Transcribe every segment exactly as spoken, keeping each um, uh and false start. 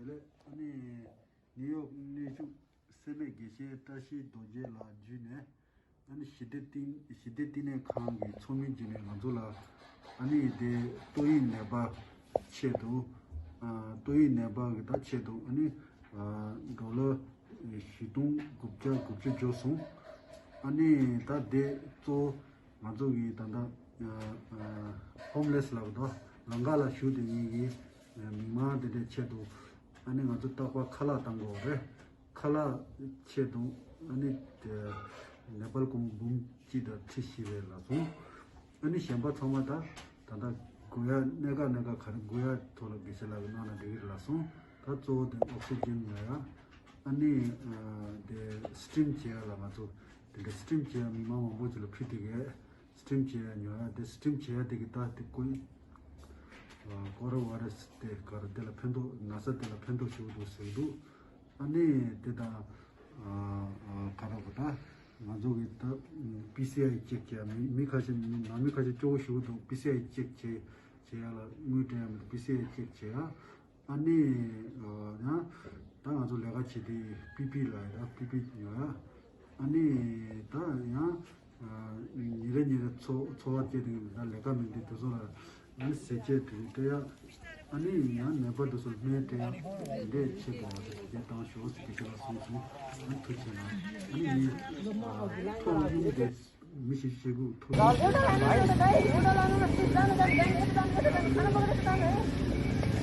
ཨ་ནི་ནིའུ་ཡོག་གནས་བཞུགས་སེར་སྨད་དགེ་བཤེས་བཀྲ་ཤིས་རྡོ་རྗེ་ལགས་བརྒྱུད་ནས། ཨ་ནི་ཞི་བདེ་བསྟི་ཞི་བདེ་བསྟི་གནས་ཁང་གི་ཚོགས་མི་བརྒྱུད་ནས་ང་ཚོ་ལ་ཨ་ནི་དེ་ཏོག་དབྱིབས་ནད་པ་ཆེད་དུ། ཨ་ཏོག་དབྱིབས་ནད་པ་གི་ད་ཆེད་དུ་ཨ་ནི་ཨ་ཌོ་ལར་བཞི་སྟོང་དགུ་བརྒྱ་དགུ་བཅུ་འབྱོར་སོང་། ཨ་ནི་ད་དེ་གཙོ་བོ་ང་ཚོ་གི་ད་ལྟ་ཨ་ཨ་ཧོམ་ལེས་ལབ་དོ། ལམ་ཁ་ལ་བཞུགས་དེ་ངེད་ཀྱི་མི་མང་དེ་འདྲའི་ཆེད་དུ། ཨ་ནི་ང་ཚོ་རྟག་པར་ཁ་ལག་བཏང་དགོས་རེད། ཁ་ལག་ཆེད་དུ་ཨ་ནི་དེ་ནེ་པཱལ་ཀོང་འབུམ་གཅིག་དང་ཁྲི་བཞི་རེ་ལ་སོང་། ཨ་ནི་གཞན་པ་ཚང་མ་ད་ད་ལྟ་དགོས་ཡ་གནད་འགག་གནད་འགག་ག་རེ་དགོས་ཡ་ཐོག་ལ་དགེ་བཤེས་ལགས་ཀྱིས་གནང་ན་འགྲིག་གི་རེད་ལ་སོང་། ད་གཙོ་བོ་དེ་ཨོག་སི་ཇན་ཉོ་ཡ། ཨ་ནི་ཨ་དེ་སི་ཊིམ་བྱེད་ཡ་ལ་ང་ཚོ་དེ་འདྲ་སི་ཊིམ་བྱེད་ཡ་མི་མང་མང་པོ་ཅིག་ལ་ཕུལ་ཐུབ་གི། སི་ཊིམ་བྱེད་ཡ་ཉོ་ཡ་དེ། སི་ཊིམ་བྱེད་ཡ་དེ་གི་ད་དེ་ཀོ་ཨ་ཀོ་རོ་ཝ་རས་དེ་ག་རེ་དེ་ལ་ཕན་ཐོགས་ན་ཚ་དེ་ལ་ཕན་ཐོགས་ཞེ་པོ་འདུག་ཟེར་གི་འདུག་ཨ་ནི་དེ་དང་ཨ་ཨ་ག་རེ་གོ་ད་ང་ཚོ་གི་ད་པི་སི་ཨའི་ཅེག་བྱེད་ཡ་མི་མི་ཁ་ཤས་ནང་མི་ཁ་ཤས་སྐྱོ་བོ་ཞེ་པོ་འདུག་པི་སི་ཨའི་ཅེག་བྱེད་བྱེད་ཡ་ལ་དངུལ་སྤྲད་ཡ་མི་འདུག་པི་སི་ཨའི་ཅེག་བྱེད་ཡ། ཨ་ནི་ཨ་ཡང་ད་ང་ཚོ་ལས་ཀ་བྱེད་དུས་པི་པི་ལ་ཡ་པི་པི་ཉོ་ཡ། ཨ་ནི་ད་ཡང་ཨ་ཉིན་རེ་ཉིན་རེ་འཚོ་འཚོ་བ་སྐྱེལ་དུས་ད་ལས་ཀ་མི་འདུག་དེ་ཚོ་ལ་ཨ་ནི་ཟས་བཅད་དེ་སྤྲད་ཡ། ཨ་ནི་ཡང་ནད་པ་དེ་ཚོ་སྨན་སྤྲད་ཡ་དེ་འདྲས་བྱེད་དགོས་པ་དེ་དེ་བཏང་ཞོག་ཟེར་དེ་ཁྱེད་ལ་གསུངས་སོང་། ཨ་ནི་ཐུགས་རྗེ་གནང་། ཨ་ནི་ཡིན་ཨ་ཐོག་ཡིན་དེ། མི་ཞིག་བྱེད་དགོས་ཐུགས་རྗེ་ཆེ།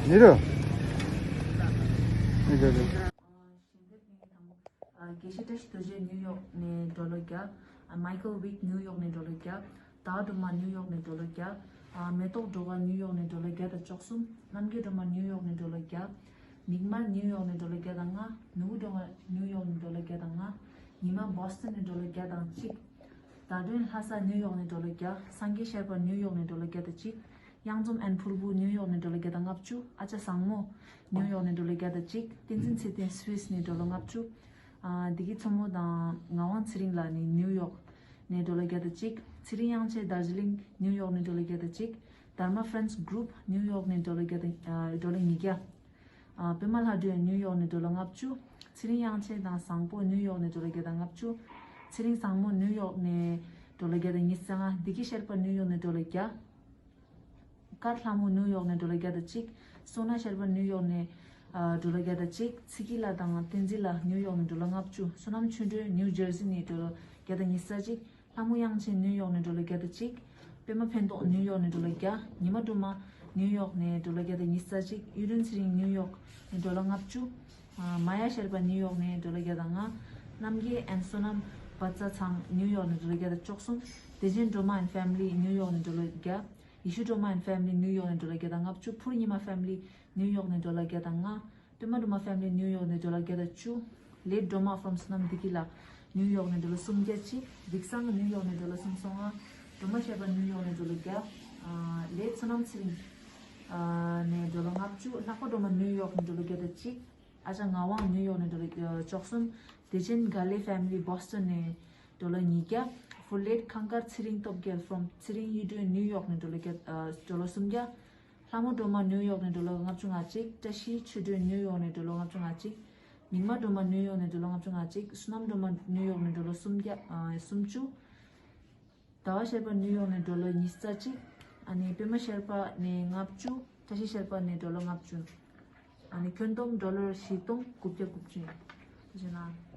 ནི་རུ། ནི་རུ་རུ། དགེ་བཤེས་བཀྲ་ཤིས་རྡོ་རྗེ་ནིའུ་ཡོག་ནས་ཌོ་ལར་བརྒྱ། མའི་ཀལ་ཝིག་ནིའུ་ཡོག་ནས་ཌོ་ལར་བརྒྱ། ཟླ་བ་སྒྲོལ་མ་ནིའུ་ཡོག་ནས་ཌོ་ལར་བརྒྱ། མེ་ཏོག་སྒྲོལ་དཀར་ནིའུ་ཡོག་ནས་ཌོ་ལར་བརྒྱ་དང་བཅུ་གསུམ། རྣམ་རྒྱལ་སྒྲོལ་མ་ནིའུ་ཡོག་ནས་ཌོ་ལར་བརྒྱ། མིག་དམར་ནིའུ་ཡོག་ནས་ཌོ་ལར་བརྒྱ་དང་ལྔ། ནོར་བུ་སྒྲོལ་མ་ནིའུ་ཡོག་ནས་ཌོ་ལར་བརྒྱ་དང་ལྔ། ཉི་མ་བོ་སི་ཊོན་ནས་ཌོ་ལར་བརྒྱ་དང་གཅིག། ཟླ་སྒྲོན་ལྷ་ས་ནིའུ་ཡོག་ནས་ཌོ་ལར་བརྒྱ། སངས་རྒྱས་ཤར་པ་ནིའུ་ཡོག་ནས་ཌོ་ལར་བརྒྱ་དང་གཅིག། གཡང་འཛོམས་ཨན་ཕུར་བུ་ནིའུ་ཡོག་ནས་ཌོ་ལར་བརྒྱ་དང་ལྔ་བཅུ། ཨ་ཅག་བཟང་མོ་ནིའུ་ཡོག་ནས་ཌོ་ལར་བརྒྱ་དང་གཅིག། བསྟན་འཛིན་ཚེ་བརྟན་སུད་སི་ནས་ཌོ་ལར་ལྔ་བཅུ། ཨ་བདེ་སྐྱིད་མཚོ་མོ་དང་ངག་དབང་ཚེ་རིང་ལགས་ནི་ནིའུ་ཡོག་ནས་ཌོ་ལར་བརྒྱ་དང་གཅིག། ཚེ་རིང་དབྱངས་ཅན་དར་ཇི་ལིང་ནིའུ་ཡོག་ནས་ཌོ་ལར་བརྒྱ་དང་གཅིག། དར་མ་ཕ་རན་སི་གུ་རུབ་ནིའུ་ཡོག་ནས་ཌོ་ལར་བརྒྱ་དང་ཨ་ཌོ་ལར་ཉིས་བརྒྱ། ཨ་པད་མ་ལྷ་སྒྲོན་ནིའུ་ཡོག་ནས་ཌོ་ལར་ལྔ་བཅུ། ཚེ་རིང་དབྱངས་ཅན་དང་བཟང་པོ་ནིའུ་ཡོག་ནས་ཌོ་ལར་བརྒྱ་དང་ལྔ་བཅུ། ཚེ་རིང་བཟང་མོ་ནིའུ་ཡོག་ནས་ཌོ་ལར་བརྒྱ་དང་ཉི་ཤུ་རྩ་ལྔ། བདེ་སྐྱིད་ཤར་པ་ནིའུ་ཡོག་ནས་ཌོ་ལར་བརྒྱ། དཀར་ལྷ་མོ་ནིའུ་ཡོག་ནས་ཌོ་ལར་བརྒྱ་དང་གཅིག། སོ་ན་ཤར་པ་ནིའུ་ཡོག་ནས་ཨ་ཌོ་ལར་བརྒྱ་དང་གཅིག། ཚེ་སྐྱིད་ལགས་དང་བསྟན་འཛིན་ལགས་ནིའུ་ཡོག་ནས་ཌོ་ལར་ལྔ་བཅུ། བསོད་ནམས་ཆོས་སྒྲོན་ནིའུ་ཇར་སི་ནས་ཌོ་ལར་བརྒྱ་དང་ཉི་ཤུ་རྩ་གཅིག། ལྷ་མོ་དབྱངས་ཅན་ནིའུ་ཡོག་ནས་ཌོ་ལར་བརྒྱ་དང་གཅིག། པད་མ་ཕན་ཐོགས་ནིའུ་ཡོག་ནས་ཌོ་ལར་བརྒྱ། ཉི་མ་སྒྲོལ་མ་ནིའུ་ཡོག་ནས་ཌོ་ལར་བརྒྱ་དང་ཉི་ཤུ་རྩ་གཅིག། གཡུ་སྒྲོན་ཚེ་རིང་ནིའུ་ཡོག་ནས་ཌོ་ལར་ལྔ་བཅུ། ཨ་མ་ཡ་ཤར་པ་ནིའུ་ཡོག་ནས་ཌོ་ལར་བརྒྱ་དང་ལྔ། རྣམ་རྒྱལ་ཨན་བསོད་ནམས་བ་ཙ་ཚང་ནིའུ་ཡོག་ནས་ཌོ་ལར་བརྒྱ་དང་བཅུ་གསུམ། བདེ་ཆེན་སྒྲོལ་མ་ཨན་ཕེ་མི་ལི་ནིའུ་ཡོག་ནས་ཌོ་ལར་བརྒྱ། ཡེ་ཤུ་སྒྲོལ་མ་ཨན་ཕེ་མི་ལི་ནིའུ་ཡོག་ནས་ཌོ་ལར་བརྒྱ་དང་ལྔ་བཅུ། ཕུར་ཉི་མ་ཕེ་མི་ལི་ནིའུ་ཡོག་ནས་ཌོ་ལར་བརྒྱ་དང་ལྔ། པད་མ་སྒྲོལ་མ་ཕེ་མི་ལི་ནིའུ་ཡོག་ནས་ཌོ་ལར་བརྒྱ་དང་བཅུ། ལེཊ་སྒྲོལ་མ་ཕོམ་བསོད་ནམས་བདེ་སྐྱིད་ལགས་ནིའུ་ཡོག་ནས་ཌོ་ལར་སུམ་བརྒྱ་གཅིག། བིག་སང་ནིའུ་ཡོག་ནས་ཌོ་ལར་སུམ་སོ་ལྔ། སྒྲོལ་མ་ཤར་པ་ནིའུ་ཡོག་ནས་ཌོ་ལར་བརྒྱ། ཨ་ལེཊ་བསོད་ནམས་ཚེ་རིང་ཨ་ནས་ཌོ་ལར་ལྔ་བཅུ། ནག་པ་སྒྲོལ་མ་ནིའུ་ཡོག་ནས་ཌོ་ལར་བརྒྱ་དང་གཅིག། ཨ་ཅག་ངག་དབང་ནིའུ་ཡོག་ནས་ཌོ་ལར་བཅུ་གསུམ། བདེ་ཆེན་དགའ་ལེ་ཕེ་མི་ལི་བོ་སི་ཊོན་ནས་ཌོ་ལར་ཉིས་བརྒྱ། ཧྥུ་ལེཊ་ཁང་དཀར་ཚེ་རིང་སྟོབས་རྒྱལ་ཕོམ་ཚེ་རིང་གཡུ་སྒྲོན་ནིའུ་ཡོག་ནས་ཌོ་ལར་བརྒྱ་ཨ་ཌོ་ལར་སུམ་བརྒྱ། ལྷ་མོ་སྒྲོལ་མ་ནིའུ་ཡོག་ནས་ཌོ་ལར་ལྔ་བཅུ་ང་གཅིག། བཀྲ་ཤིས་ཆོས་སྒྲོན་ནིའུ་ཡོག་ནས་ཌོ་ལར་ལྔ་བཅུ་ང་གཅིག། མིག་དམར་སྒྲོལ་མ་ནིའུ་ཡོག་ནས་ཌོ་ལར་ལྔ་བཅུ་ང་གཅིག། བསོད་ནམས་སྒྲོལ་མ་ནིའུ་ཡོག་ནས་ཌོ་ལར་སུམ་བརྒྱ་ཨ་སུམ་ཅུ། ཟླ་བ་ཤར་པ་ནིའུ་ཡོག་ནས་ཌོ་ལར་ཉི་ཤུ་རྩ་གཅིག། ཨ་ནི་པད་མ་ཤར་པ་ནས་ལྔ་བཅུ། བཀྲ་ཤིས་ཤར་པ་ནས་ཌོ་ལར་ལྔ་བཅུ། ཨ་ནི་ཁྱོན་བསྡོམས་ཌོ་ལར་བཞི་སྟོང་དགུ་བརྒྱ་དགུ་བཅུ་ཡིན། ཐུགས་རྗེ་གནང་།